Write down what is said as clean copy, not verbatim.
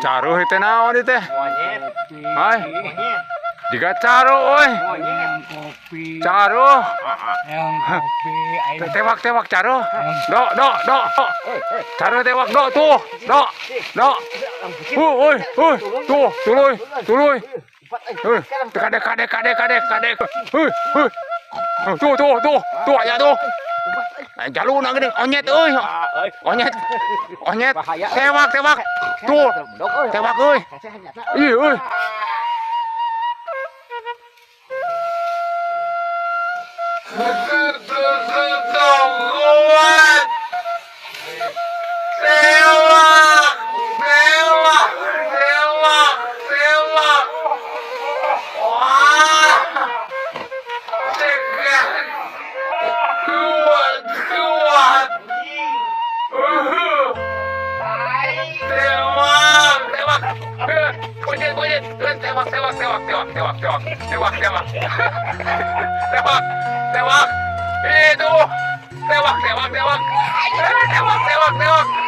Caruh teh naon ieu teh? Monyet. Hai, Monyet. jiga caruh euy. Monyet. Yang kopi. Caruh. Yang kopi. Aing Tewak tewak caruh. Dok dok dok. Caruh tewak dok tuh. Dok. Dok. Wuh, euy, euy, tuh, tuluy, tuluy. Heuh, kadek kadek kadek kadek kadek. Heuh, heuh. Tuh tuh tuh, tuh aya tuh. Eh, jaluna geuning onyet euy. Onyet. Onyet. Tewak tewak. Tuh, tewak euy. Ih euy. Kuat. Tewak. Tewak. Tewak. Tewak. Wah. Cekat. Kuat, kuat. Tewak, tewak. Kucing, kucing. Tewak, tewak, tewak, tewak, tewak, tewak, tewak, tewak. Tewak, tewak. Itu. Tewak, tewak, tewak. Tewak, tewak, tewak.